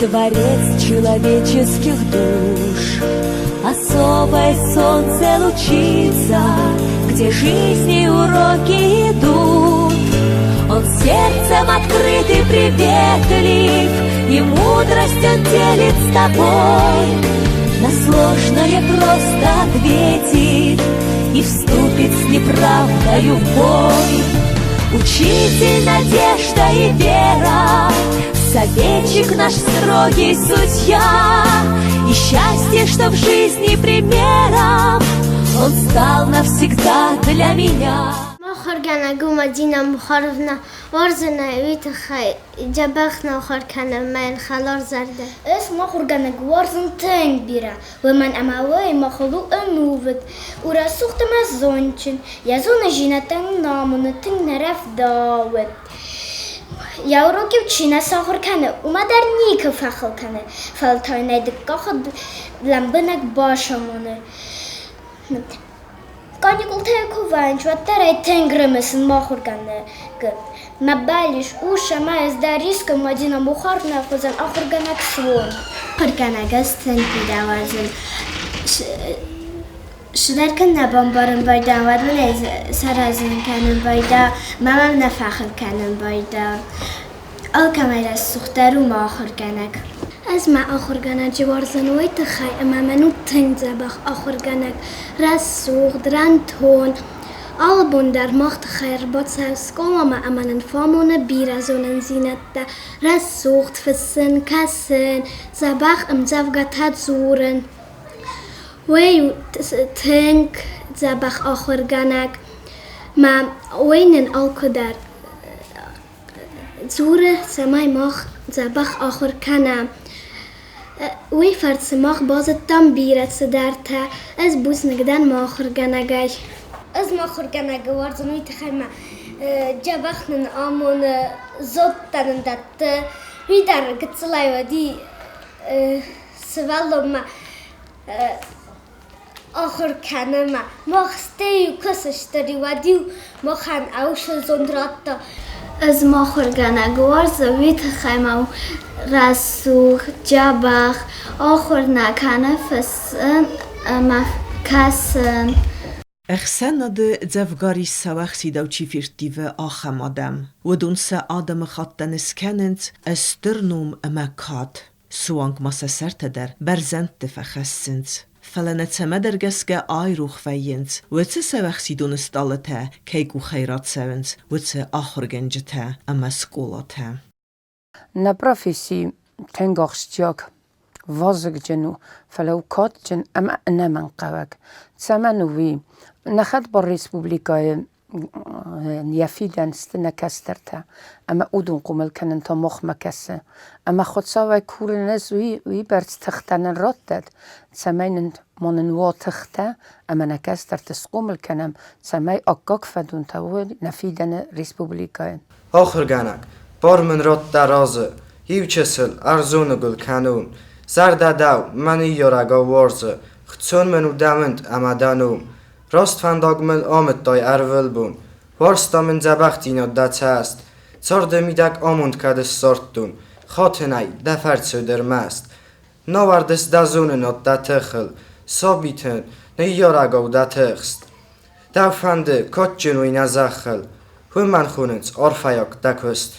Творец человеческих душ. Особое солнце лучится, где жизни уроки идут. Он сердцем открыт и приветлив, и мудрость он делит с тобой. На сложное просто ответит и вступит с неправдою в бой. Учитель, надежда и вера, советчик наш строгий судья. И счастье, что в жизни примером он стал навсегда для меня. Мӕ ахуыргӕнӕг у Мадинӕ Мухаровна. Уарзын ӕй, уый тыххӕй дзӕбӕх нӕ ахуыр кӕны мӕ йын хӕларзӕрдӕ. Ӕз мӕ ахуыргӕнӕг уарзын тынг бирӕ, уымӕн ӕмӕ уый махыл у ӕнувыд, у рӕсугъд ӕмӕ зондджын, йӕ зонындзинӕдтӕ нын амоны, тынг нӕ рӕвдауы. Йӕ урок-иу чи нӕ сахуыр кӕны, уымӕ дӕр никуы фӕхыл кӕны, фӕлӕ та йын ӕй дыккаг хатт лӕмбынӕг бацамоны. Каникултӕ куы вӕййынц, уӕддӕр ӕй тынг рымысын мӕ ахуыргӕнӕг. Мӕ бӕллиц ус ӕмӕ ӕз дӕр искуы Мадинӕ Мухаровнӕ хуызӕн ахуыргӕнӕг суон. Ахуыргӕнӕг ӕз тынг бирӕ уарзын. Цыдӕр кӕн нӕ бамбарын байдаа, уӕд мын ӕй саразын кӕнын байдаа, ма мӕм нӕ фӕхыл кӕнын байдаа. Алкӕмӕй рӕсугъддӕр у мӕ ахуыргӕнӕг. Ӕз мӕ ахуыргӕнӕджы уарзын уый тыххӕй, ӕмӕ мӕн у тынг дзӕбӕх ахуыргӕнӕг, рӕсугъд, рӕнтон. Алы бон дӕр мах тыххӕй ӕрбацӕуы скъоламӕ ӕмӕ нын фӕамоны бирӕ зонындзинӕдтӕ, рӕсугъд фыссын, кӕсын, дзӕбӕх ӕмдзӕвгӕтӕ дзурын. Уый у тынг дзӕбӕх ахуыргӕнӕг ӕмӕ уый нын алкуыдӕр дзуры, цӕмӕй мах дзӕбӕх ахуыр кӕнӕм. Уый фӕрцы мах базыдтам бирӕ цыдӕртӕ. Ӕз бузныг дӕн мӕ ахуыргӕнӕгӕй. Ӕз мӕ ахуыргӕнӕгы уарзын уый тыххӕй ӕмӕ дзӕбӕх нын амоны, зондтӕ нын дӕтты. Уый дӕр гыццылӕй уыди сывӕллонмӕ ахуыр кӕнынмӕ. Мах стӕй-иу куы сыстыр, уӕд-иу махӕн ӕвсыл зонд радта. Ӕз мӕ ахуыргӕнӕг уарзын, уый тыххӕй мӕ рӕсугъд, дзӕбӕх ахуыр нӕ кӕны фыссын ӕмӕ кӕсын. Ӕхсӕнады дзӕвгар ис сӕуӕхсидау чи ферттивы, ахӕм адӕм. Уыдон сӕ адӕмыхаттӕн скӕнынц стыр ном ӕмӕ кад. Суанг ма сӕ сӕртӕ дӕр бӕрзӕндты фӕхӕссынц. Фӕлӕ нӕ цӕмӕдӕр гӕсгӕ айрох вӕййынц, уыцы сӕуӕхсидоны стъалытӕ кӕй къухӕй рацӕуынц, уыцы ахуыргӕнджытӕ ӕмӕ скъолатӕ. Нӕ професси тынг ахсджиаг, вазыгджын у, фӕлӕ у кадджын ӕмӕ ӕнӕмӕнгхъӕуӕг. Цӕмӕн у уый? Нӕ хӕдбар республикӕйы йӕ фидӕн сты нӕ кӕстӕртӕ ӕмӕ уыдон хъомыл кӕнын та махмӕ кӕсы. Ӕмӕ Хуыцауӕй курын ӕз уый уыйбӕрц тыхтӕ нын раттӕд, цӕмӕй нын ма нын уа тыхтӕ ӕмӕ нӕ кӕстӕрты схъомыл кӕнӕм, цӕмӕй аккаг фӕдонтӕ уой нӕ фидӕны республикӕйы. Ахуыргӕнӕг, бар мын радта разы, иу чысыл ӕрзоныгуыл кӕнон. Зӕрдӕ дӕу, мӕ ныййарӕгау уарзы, хцон мын у дӕ амынд ӕмӕ дӕ ном. Раст фӕндаг мыл амыдтай ӕрвылбон, уарзта мын дзӕбӕхдзинад дӕ цӕст. Царды мидӕг амонд кӕд ссардтон, хатынӕй дӕ фӕрцы уыд ӕрмӕст. Науӕрдыс дӕ зонынад дӕ тыхыл, сабитӕн, ныййарӕгау дӕ тыхст. Дӕу фӕнды, кадджын уый нӕ зӕххыл, уымӕн хонынц арфӕйаг дӕ куыст.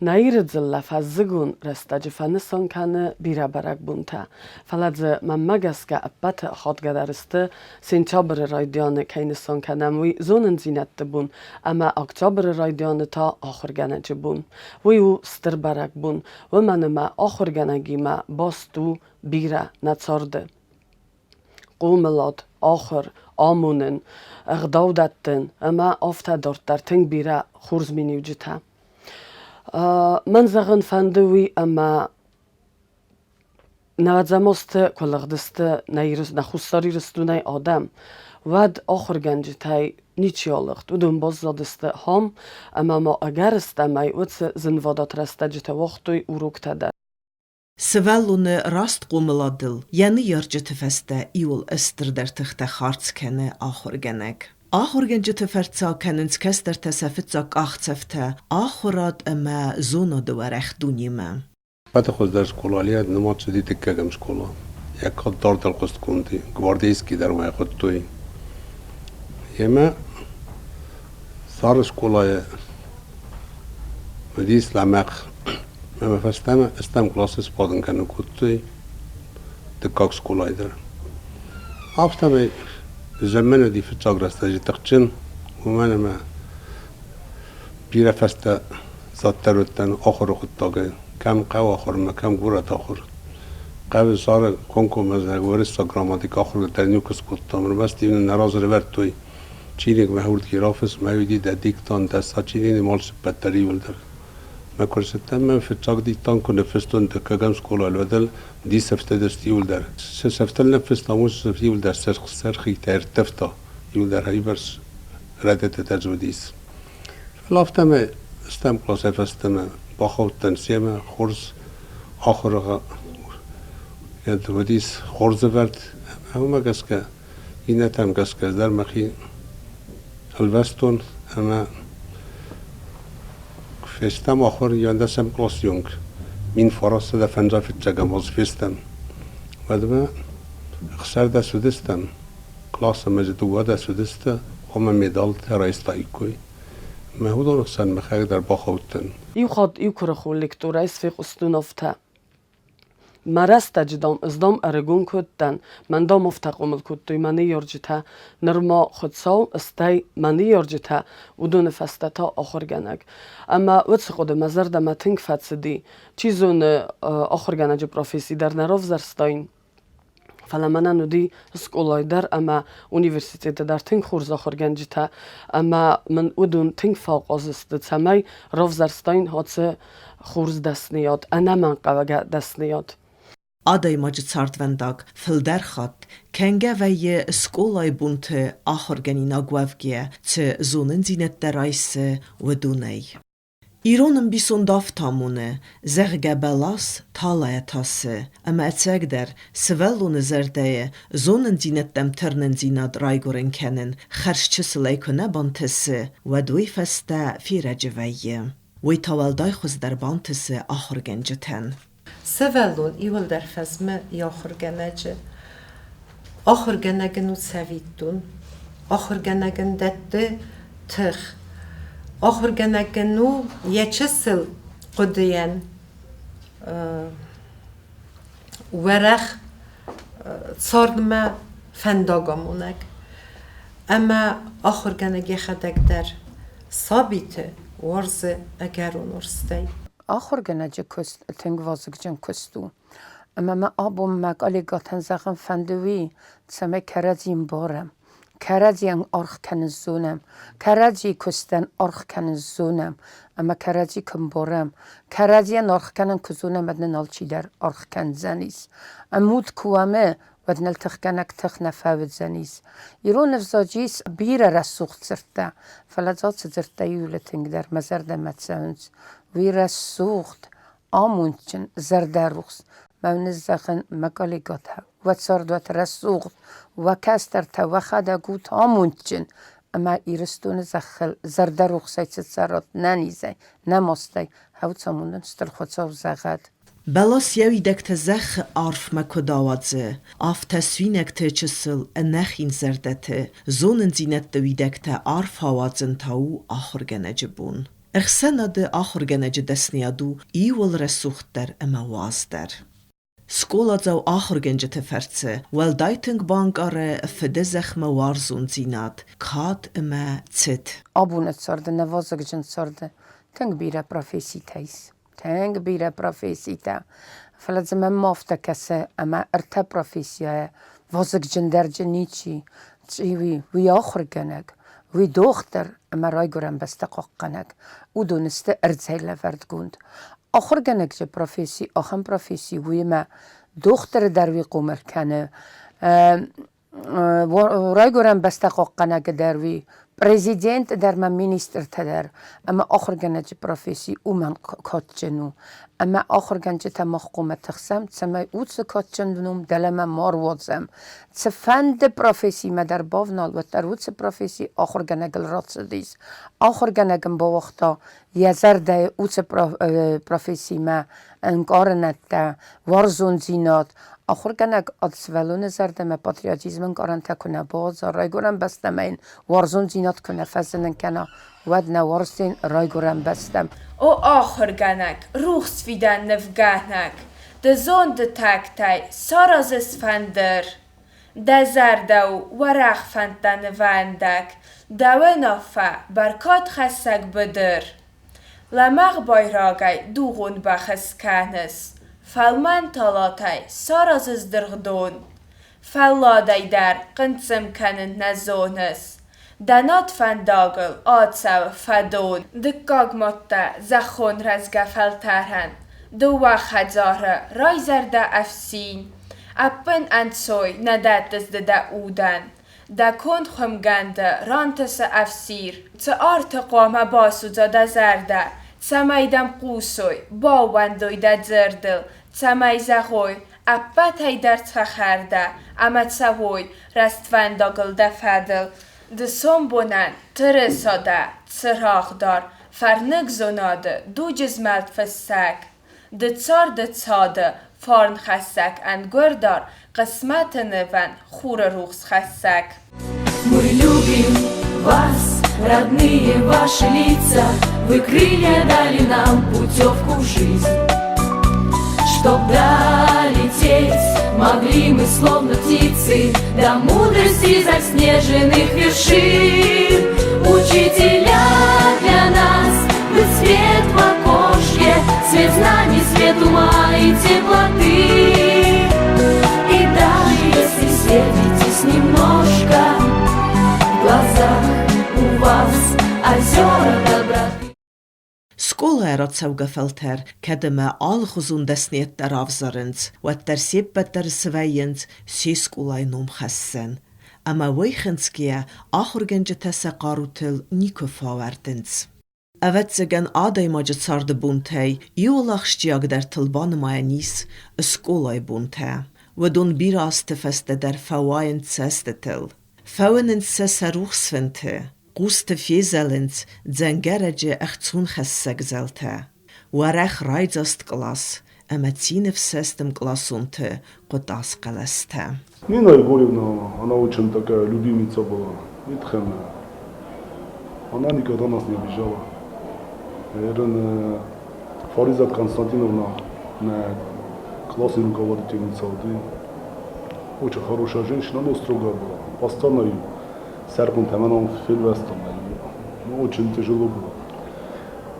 Нӕ Иры дзыллӕ фӕззыгон рӕстӕджы фӕнысан кӕны бирӕ бӕрӕгбонтӕ, фӕлӕ дзы, мӕнмӕ гӕсгӕ, ӕппӕты ахадгӕдӕр сты, сентябры райдианы кӕй нысан кӕнӕм, уый зонындзинӕдты бон ӕмӕ октябры райдианы та ахуыргӕнӕджы бон. Уый у стыр бӕрӕгбон, уымӕн ӕмӕ ахуыргӕнӕгимӕ баст у бирӕ нӕ царды. Хъомылад, ахуыр, амонын, ӕгъдау дӕттын ӕмӕ афтӕ дарддӕр тынг бирӕ хорз миниуджытӕ. Мӕн зӕгъын фӕнды уый, ӕмӕ нӕвӕдзӕм азты куы лыгъдысты нӕ, нӕ Хуссар Ирыстонӕй адӕм, уӕд ахуыргӕнджытӕй ничи алыгъд. Уыдон баззадысты хам ӕмӕ ма ӕгӕрыстӕмӕй уыцы зынвадат рӕстӕджыты уагътой уроктӕ дӕр. Сывӕллоны раст хъомыладыл йӕ ныййарджыты фӕстӕ иуыл стырдӕр тыхтӕ хардз кӕны ахуыргӕнӕг. Ахуыргӕнджыты фӕрцы акӕнынц кӕстӕртӕ сӕ фыццаг къахдзӕфтӕ ахуырад ӕмӕ зонады уӕрӕх дунемӕ. Ӕппӕты хуыздӕр скъола Лиа нымад цыди дыккӕгӕм скъола. Йӕ кад дардыл хъуыстгонд и, гвардейский дӕр ма йӕ хуыдтой. Емӕ Зары скъолайы уыдис лӕмӕгъ. Ӕмӕ фӕстӕмӕ ӕстӕм къласы сбадын кӕнын кодтой дыккаг скъолайы дӕр. Афтӕмӕй замман уыди фыццаг рӕстӕджы тыхджын, уымӕн ӕмӕ бирӕ фӕстӕ заддӕр уыдтӕн ахуыры хъуыддагӕй. Кӕм хъӕуы ахуырмӕ, кӕм горӕты ахуыр. Хъӕуы Зары комкоммӕ уырыссаг грамматикӕ ахуыргӕндтӕ никуы скодтам, ӕрмӕст-иу нын нӕ разы ӕрӕвӕрдтой чиныгмӕ хуртги рафысс, мӕ уиди дӕ диктант, дӕ сочинени мал сеппӕт дӕр иууылдӕр. Мӕ куы рцыдтӕн, мӕ фыццаг диктант куы ныффыстон дыккӕгӕм скъолайы, уӕд ыл дисӕфтӕ дӕсты иууылдӕр. Цы сӕфтыл ныффыстам, уыцы сӕфт иууылдӕр сӕрхъитӕ ӕрттывта, иууылдӕр ӕйбӕрц рӕдыдтытӕ дзы уыдис. Фӕлӕ афтӕмӕй стӕм къласӕй фӕстӕмӕ бахаудтӕн семӕ хорз ахуыры уыдис хорз ӕвӕрд ӕмӕ уымӕ гӕсгӕ иннӕтӕм гӕсгӕ дӕр мӕхи ӕлвӕстон ӕмӕ фестӕм ахуыр иуӕндӕсӕм къласы онг 1955 аз фестӕм. Уӕдмӕ 16 уыдыстӕм, кълас ӕмӕ дзы 12 уыдысты, хъуамӕ медалтӕ райстаиккой. Мӕ уыдоны хсӕн мӕхӕдӕг дӕр бахаудтӕн. Иу хатт иу куырыхон лекторӕй сфехъуыстон афтӕ: Мӕ рӕстӕджы, дам, ӕз, дам, ӕрыгон куы уыдтӕн, мӕн, дам, афтӕ хъомыл кодтой мӕ ныййарджытӕ, нырма Хуыцау, стӕй мӕ ныййарджытӕ, уыдоны фӕстӕ та ахуыргӕнӕг. Ӕмӕ уыцы хъуыды мӕ зӕрдӕмӕ тынг фӕцыди. Чи зоны, ахуыргӕнӕджы професси дӕр нӕ равзӕрстаин, Фӕлӕ мӕнӕн уыди скъолайы дӕр ӕмӕ университеты дӕр тынг хорз ахуыргӕнджытӕ ӕмӕ мын уыдон тынг фӕахъаз сты, цӕмӕй равзӕрстаин ацы хорз дӕсныйад, ӕнӕмӕнгхъӕугӕ дӕсныйад. Адӕймаджы цардвӕндаг фылдӕр хатт кӕнгӕ вӕййы скъолайы бонты ахуыргӕнинаг уӕвгӕйӕ цы зонындзинӕдтӕ райсы, уыдонӕй. Ирон ӕмбисонд афтӕ амоны, зӕгъгӕ, бӕлас талайӕ тасы, ӕмӕ ӕцӕгдӕр, сывӕллоны зӕрдӕйы зонындзинӕдтӕм тырнындзинад райгуырын кӕнын хӕрзчысылӕй куы нӕ бантысы, уӕд уый фӕстӕ ферӕджы вӕййы. Уый та уӕлдай хуыздӕр бантысы ахуыргӕнджытӕн. Сывӕллон иуылдӕр фӕзмы йӕ ахуыргӕнӕджы. Ахуыргӕнӕг ын у цӕвиттон. Ахуыргӕнӕг ын дӕтты тых. Ахуыргӕнӕг ын у йӕ чысыл хъуыдыйӕн уӕрӕх цардмӕ фӕндагамонӕг. Ӕмӕ ахуыргӕнӕг йӕхӕдӕг дӕр сабиты уарзы ӕгӕрон уарзтӕй. Ахуыргӕнӕджы куыст тынг вазыгджын куыст у. Ӕмӕ мӕ абон мӕ коллегӕтӕн зӕгъын фӕнды уый, цӕмӕй кӕрӕдзи ӕмбарӕм, кӕрӕдзийӕн аргъ кӕнын зонӕм, кӕрӕдзийы куыстӕн аргъ кӕнын зонӕм ӕмӕ кӕрӕдзи куы ӕмбарӕм, кӕрӕдзийӕн аргъ кӕнын куы зонӕм, уӕд нын алчидӕр аргъ кӕндзӕнис. Ӕмуд куы уӕм, уӕд ныл тыхгӕнӕг тых нӕ фӕуыдзӕнис. Ирон ӕвзаджы ис бирӕ рӕсугъд дзырдтӕ, фӕлӕ дзы ацы дзырдтӕ иуыл тынгдӕр мӕ зӕрдӕмӕ цӕуынц. Уый рӕсугъд, амондджын, зӕрдӕрухс. Мӕ ныззӕгъын мӕ коллегӕтӕ, уӕ цардуат рӕсугъд, уӕ кӕстӕртӕ, уӕхӕдӕг ут амондджын ӕмӕ Ирыстоны зӕххыл зӕрдӕрухсӕй цы цӕрат нӕ низӕй, нӕ мастӕй, хӕуц амондӕн Стыр Хуыцау зӕгъӕд. Бӕлас йӕ уидӕгтӕ зӕххы арфмӕ куыд ауадзы, афтӕ суинӕгты чысыл ӕнӕхин зӕрдӕты зонындзинӕдты уидӕгтӕ арф ауадзын та у ахуыргӕнӕджы бон. Ӕхсӕнады ахуыргӕнӕджы дӕсныйад у иууыл рӕсугъддӕр ӕмӕ уаздӕр. Скъоладзау ахуыргӕнджыты фӕрцы уӕлдай тынг банкъары фыдызӕхмӕ уарзондзинад, кад ӕмӕ цыт. Абоны царды, нӕ вазыгджын царды тынг бирӕ професситӕ ис. Тынг бирӕ професситӕ. Фӕлӕ дзы мӕнмӕ афтӕ кӕсы, ӕмӕ ӕртӕ профессийӕ вазыгджындӕр ничи. Уый, уый ахуыргӕнӕг, уый дохтыр ӕмӕ райгуырӕн бӕстӕ хъахъхъӕнӕг. Уыдон сты ӕрдзӕй лӕвӕрдгонд. Ахуыргӕнӕджы професси ахӕм професси уыимӕ дохтыры дӕр уый хъомыл кӕны. Райгуырӕн бӕстӕ хъахъхъӕнӕг дӕр уый. Президент дӕр ма министртӕ дӕр ӕмӕ ахуыргӕнӕджы професси уымӕн кадджын у. Ӕмӕ ахуыргӕнджытӕ мах хъуамӕ тыхсӕм, цӕмӕй уыцы кадджын ном дӕлӕмӕ ма руадзӕм. Цыфӕнды профессимӕ дӕр бавнал, уӕддӕр уыцы професси ахуыргӕнӕгыл рацыдис. Ахуыргӕнӕг ын бауагъта йӕ зӕрдӕйы уыцы профессимӕ ӕнкъарынӕдтӕ, уарзондзинад. Ахуыргӕнӕг ӕд сывӕллоны зӕрдӕмӕ патриотизмы ӕнкъарӕнтӕ куы нӕ бауадза, райгуырӕн бӕстӕмӕ йын уарзондзинад куы нӕ фӕзынын кӕна, уӕд нӕ уарздзӕн райгуырӕн бӕстӕм. О ахуыргӕнӕг, рухс фидӕн нывгӕнӕг, ды зонды тӕгтӕй саразыс фӕндыр. Дӕ зӕрдӕ у уӕрӕх фӕндтӕ нывӕндӕг, дӕ уынаффӕ бӕркадхӕссӕг быдыр. Лӕмӕгъ байрагӕй дугъон бӕх ыскӕныс, фӕлмӕн талатӕй саразыс дыргъдон. Фӕлладӕй дӕр хъынцъым кӕнын нӕ зоныс, дӕ над фӕндагыл ацӕуы фӕдон. Дыккаг мадта зӕххон рӕзгӕ фӕлтӕрӕн, дыууӕ хӕдзары райзӕрдӕ ӕфсин. Ӕппын ӕнцой нӕ дӕттыс ды дӕ удӕн, дӕ конд хуымгӕнды рантысы ӕфсир. Цы арты хъуамӕ басудза дӕ зӕрдӕ, цӕмӕй дӕм хъусой, баууӕндой дӕ дзырдыл, цӕмӕй зӕгъой, ӕппӕтӕй дӕр цӕхӕр дӕ ӕмӕ цӕуой рӕствӕндагыл дӕ фӕдыл. Ды сомбонӕн тырыса дӕ, цырагъдар, фӕрныг зонады дуджы змӕлд фыссӕг. Ды царды цады фарнхӕссӕг ӕнгуырдар, хъысмӕты нывӕн хуры рухс хӕссӕг. Мы любим вас, родные ваши лица, Вы крылья дали нам путевку в жизнь. Чтоб долететь могли мы словно птицы До мудрости заснеженных вершин. Учителя для нас, вы свет в окошке, Свет знаний, свет ума и теплоты. И даже если сердитесь немножко, В глазах у вас озера доброты. Скъолайӕ рацӕугӕ фӕлтӕр кӕд ӕмӕ алыхуызон дӕсныйӕдтӕ равзарынц, уӕддӕр се ппӕт дӕр свӕййынц се скъолайы номхӕссӕн. Ӕмӕ уый хынцгӕйӕ ахуыргӕнджытӕ сӕ хъарутыл никуы фӕауӕрдынц. Ӕвӕццӕгӕн, адӕймаджы царды бонтӕй иуыл ахсджиагдӕртыл банымайӕн ис скъолайы бонтӕ. Уыдон бирӕ азты фӕстӕ дӕр фӕуайынц цӕстытыл. Фӕуынынц сӕ сӕ рухс фынты, хъусты фезӕлынц дзӕнгӕрӕджы ӕхцонхӕссӕг зӕлтӕ. Уӕрӕх райдзаст кълас ӕмӕ цины фсӕст ӕмкъласонты хъуытаз хъӕлӕстӕ. Нина Егорьевна, она очень такая любимица была, Митхена. Она никогда нас не обижала. Наверное, Фаризат Константиновна, классный руководительница, очень хорошая женщина, но строгая была. Постоянно ее сӕрбынтӕ фелвӕстам. Ну, очень тяжело было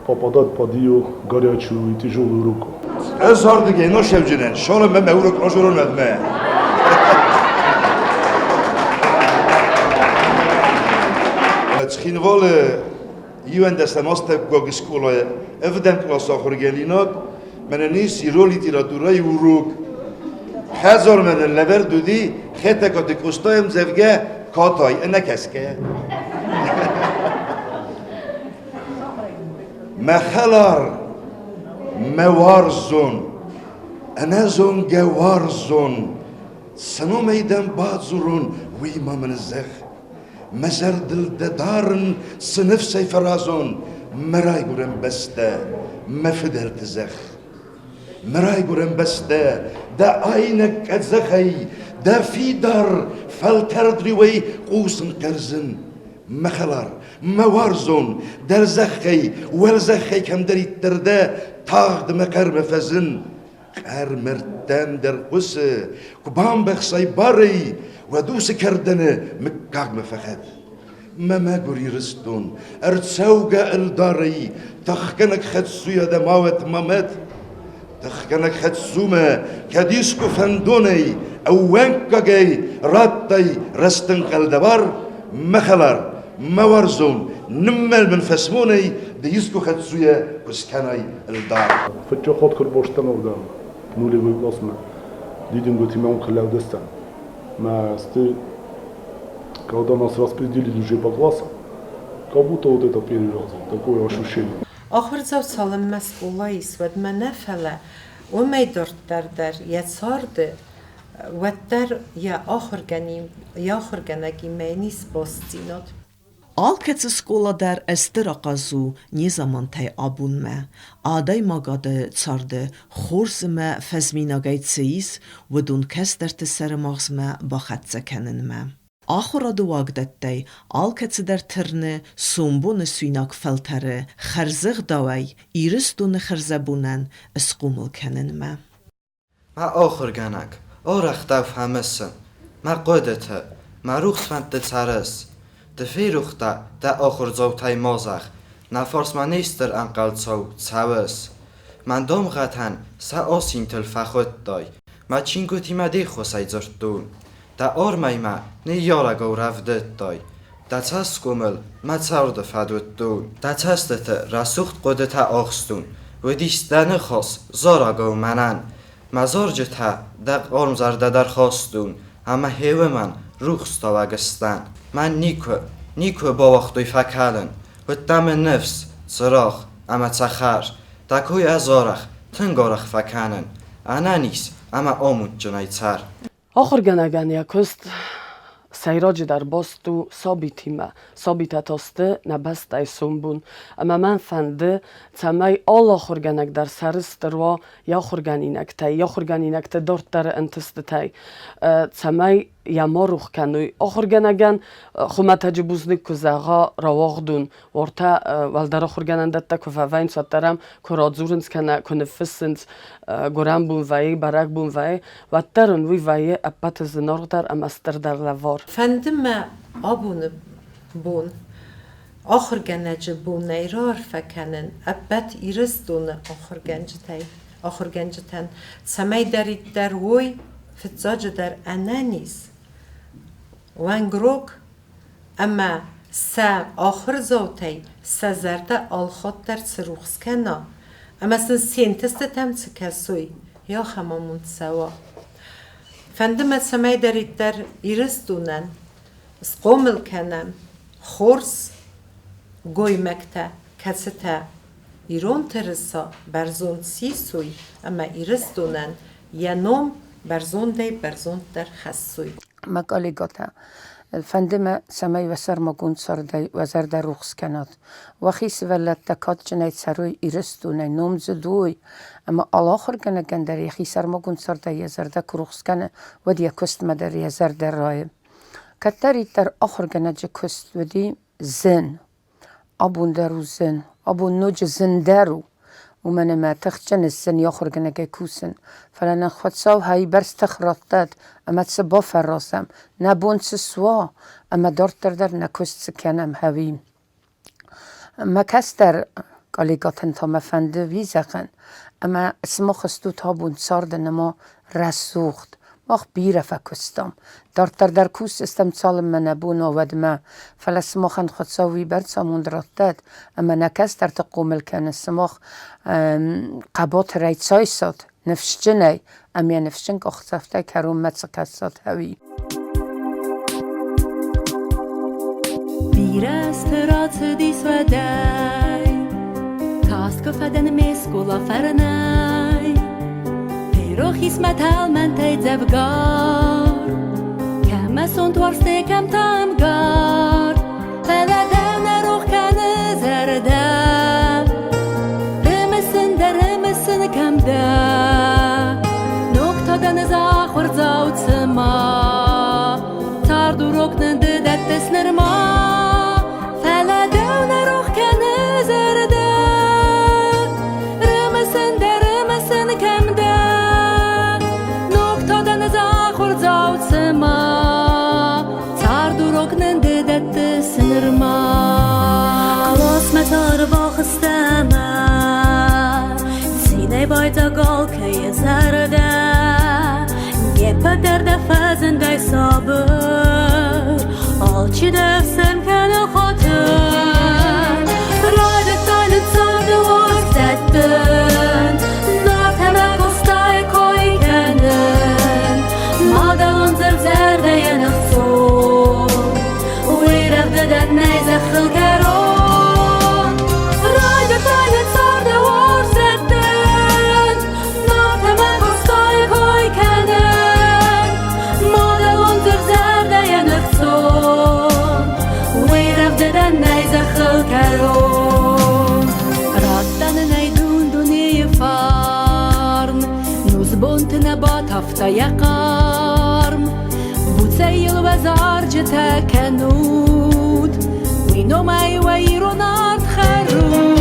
попадать под ее горячую и тяжелую руку. Ez ардыгей ношевджинен, шолем ме урок ожурон ме. Цхинвалы иуӕндӕсӕм астӕуккаг скъолайы ӕвдӕм къласы ахуыргӕнинаг, мӕнӕн ис ирон литературӕйы урок. Хӕдзар мӕнӕн лӕвӕрд уыди Хетӕгкаты Къостайы ӕмдзӕвгӕ «Катай» ӕнӕкӕсгӕйӕ. Мӕ хӕлар, мӕ уарзон, ӕнӕзонгӕ уарзон, цы номӕй дӕм бадзурон, уый ма мын зӕгъ. Мӕ зӕрдыл дӕ дарын, цы ныфсӕй фӕразон, мӕ райгуырӕн бӕстӕ, мӕ фыдӕлты зӕхх. Мӕ райгуырӕн бӕстӕ, дӕ айнӕг къӕдзӕхӕй, дӕ фидар фӕлтӕрд риуӕй хъусын кӕрдзын. Мӕ хӕлар, мӕ уарзон, дӕлзӕххӕй, уӕлзӕххӕй кӕмдӕриддӕр дӕ, тагъд мӕ хъӕрмӕ фӕзын. Хъӕр мӕрдтӕм дӕр хъуысы, куы бамбӕхсай барӕй, уӕд уыцы кӕрдӕны мыггагмӕ фӕхӕт. Мӕ мӕгуыр Ирыстон, ӕрцӕугӕ ӕлдарӕй, тыхгӕнӕг хӕддзуйӕ дӕ ма уӕд ма мӕт. Тыхгӕнӕг хӕддзумӕ, кӕд искуы фӕндонӕй, ӕууӕнккагӕй радтай рӕстӕнхъӕл дӕ мӕ хӕлар, мӕ уарзон, ныммӕл мын фӕсмонӕй, ды искуы хӕддзуйӕ куы скӕнай ӕлдар. Фыццаг хатт куы рбастӕн уырдӕм, нулевой классмӕ, дидингутимӕ уым лӕудыстӕн. Мӕ когда нас распределили уже по классам, Как будто вот это первый раз, вот такое ощущение. Ахуырдзау цалынмӕ скъолайы ис, уӕдмӕ нӕ, фӕлӕ уымӕй дарддӕр дӕр йӕ царды уӕддӕр йӕ ахуыргӕнӕгимӕ йын ис бастдзинад. Алкӕцы скъола дӕр стыр ахъаз у незамантӕй абонмӕ. Адӕймагады царды хорз ӕмӕ фӕзминагӕй цы ис, уыдон кӕстӕрты сӕрымагъзмӕ бахӕццӕ кӕнынмӕ. Ахуырады уагдӕттӕй алкӕцыдӕр тырны сомбоны суинаг фӕлтӕры хӕрзӕгъдауӕй Ирыстоны хӕрзӕбонӕн схъомыл кӕнынмӕ. Мӕ ахуыргӕнӕг, арӕх дӕу фӕмысын, Мӕ хъуыдыты, мӕ рухс фӕндты цӕрыс. Ды ферох дӕ дӕ ахуырдзаутӕй ма зӕгъ, Нӕ фарсмӕ не стыр ӕнхъӕлцау цӕуыс. Мӕн дамгъӕтӕн сӕ асинтыл фӕхуыдтай, Мӕ чингуытимӕ де ххуысӕй дзырдтон. Дӕ армӕй мӕ ныййарӕгау рӕвдыдтай, Дӕ цӕсгомыл мӕ царды фӕд уыдтон. Дӕ цӕстыты рӕсугъд хъуыдытӕ ахстон, Уыдис дӕ ныхас зарӕгау мӕнӕн. Мӕ зарджытӕ дӕ хъарм зӕрдӕ дӕр хастон, Ӕмӕ хеуымӕн рухстауӕг ысдӕн. Мӕн никуы, никуы бауагътой фӕкӕлын, Уыдтӕ мын ныфс, цырагъ ӕмӕ цӕхӕр. Дӕ кой ӕз арӕх, тынг арӕх фӕкӕнын, Ӕнӕниз ӕмӕ амондджынӕй цӕр. Ахуыргӕнӕгӕн йӕ куыст сӕйраджыдӕр баст у сабитимӕ. Сабитӕ та сты нӕ бӕстӕйы сомбон. Ӕмӕ мӕн фӕнды, цӕмӕй алы ахуыргӕнӕг дӕр сӕрыстыр уа йӕ ахуыргӕнинӕгтӕй, йӕ ахуыргӕнинӕгты дарддӕры ӕнтыстытӕй, цӕмӕй йӕ ма рох кӕной. Ахуыргӕнӕгӕн хуымӕтӕджы бузныг куы зӕгъа рауагъдон, уӕртӕ уӕлдӕр ахуыргӕнӕндӕттӕ куы фӕвӕййынц, уӕддӕр ӕм куы радзурынц кӕнӕ куы ныффыссынц, гуырӕн бон вӕййы, бӕрӕгбон вӕййы, уӕддӕр ын уый вӕййы ӕппӕты зынаргъдӕр ӕмӕ стырдӕр лӕвар. Фӕнды мӕ абоны бон ахуыргӕнӕджы бонӕй раарфӕ кӕнын ӕппӕт Ирыстоны ахуыргӕнджытӕй, ахуыргӕнджытӕн, цӕмӕйдӕриддӕр уой фыццаджыдӕр ӕнӕниз, уӕнгрог ӕмӕ сӕ ахуырдзаутӕй сӕ зӕрдӕ алхатт дӕр цы рухс кӕна ӕмӕ сын се нтыстытӕм цы кӕсой, ахӕм амонд цӕуа. Фӕнды мӕ цӕмӕйдӕриддӕр Ирыстонӕн схъомыл кӕнӕм хорз гоймӕгтӕ, кӕцытӕ ирон тырыса бӕрзонд сисой ӕмӕ Ирыстонӕн йӕ ном бӕрзондӕй-бӕрзонддӕр хӕссой. Мӕ коллегӕтӕ, фӕнды мӕ, цӕмӕй уӕ сӕрмагонд цардӕй уӕ зӕрдӕ рухс кӕнат. Уӕхи сывӕллӕттӕ кадджынӕй цӕрой Ирыстонӕй, номдзыд уой, ӕмӕ алы ахуыргӕнӕгӕн дӕр йӕхи сӕрмагонд цардӕй йӕ зӕрдӕ куы рухс кӕны, уӕд йӕ куыстмӕ дӕр йӕ зӕрдӕ райы. Кӕддӕриддӕр ахуыргӕнӕджы куыст уыди зын. Абон дӕр у зын, абон ноджы зындӕр у, уымӕн ӕмӕ тыхджын ыссын йӕ ахуыргӕнӕгӕй кусын, фӕлӕ нын Хуыцау хайбӕрц тых раттӕд ӕмӕ цы бафӕразӕм, нӕ бон цы суа, ӕмӕ дарддӕр дӕр нӕ куыст цы кӕнӕм, ӕви. Мӕ кӕстӕр коллегӕтӕн та мӕ фӕнды уый зӕгъын, ӕмӕ сымах стут абон царды нырма рӕсугъд, Мах бирӕ фӕкуыстам. Дарддӕр дӕр кусдзыстӕм, цалынмӕ нӕ бон уа, уӕдмӕ. Фӕлӕ сымахӕн Хуыцау уыйбӕрц амонд раттӕд, ӕмӕ нӕ кӕстӕрты хъомыл кӕны сымах хъӕбатырӕй цайсат, ныфсджынӕй, ӕмӕ йӕ ныфсджын къахдзӕфтӕй кӕронмӕ цы кӕсат, ӕви. Бирӕ азты рацыдис уӕдӕй, Каст куы фӕдӕн ме скъола фӕрнӕй. Ферох ис мӕ тӕлмӕнтӕй дзӕвгар, Кӕмӕ сонт уарзтӕй, кӕм та ӕмгар. Фӕлӕ дӕ нӕ рох кӕны зӕрдӕ, Рымысын дӕ, рымысын кӕм дӕ. Ног та дӕн ӕз ахуырдзау цыма, Цард урок нын ды дӕттыс нырма. Фӕлӕ дӕу нӕ рох кӕны зӕрдӕ, Рымысын дӕ, рымысын кӕм дӕ. Ног та дӕн ӕз ахуырдзау цыма, Цард урок нын ды дӕттыс нырма. Классмӕ тары бахызтӕ мӕ Цинӕй байдзаг алкӕйы зӕрдӕ. Не ппӕт дӕр дӕ фӕзындӕй сабыр, Алчи дӕ ӕфсӕрм кӕны хатыр. Райдыдтай нын царды уарзт дӕттын, Нарт ӕмӕ Къостайы кой кӕнын. Мадӕлон дзырд зӕрдӕйӕн ӕхцон, Уый рӕвдыдӕн нӕй зӕххыл кӕрон. Уарзта йӕ хъарм. Буцӕй йыл уӕ зарджытӕ кӕнут, уый номӕй уӕ ирон ард хӕрут.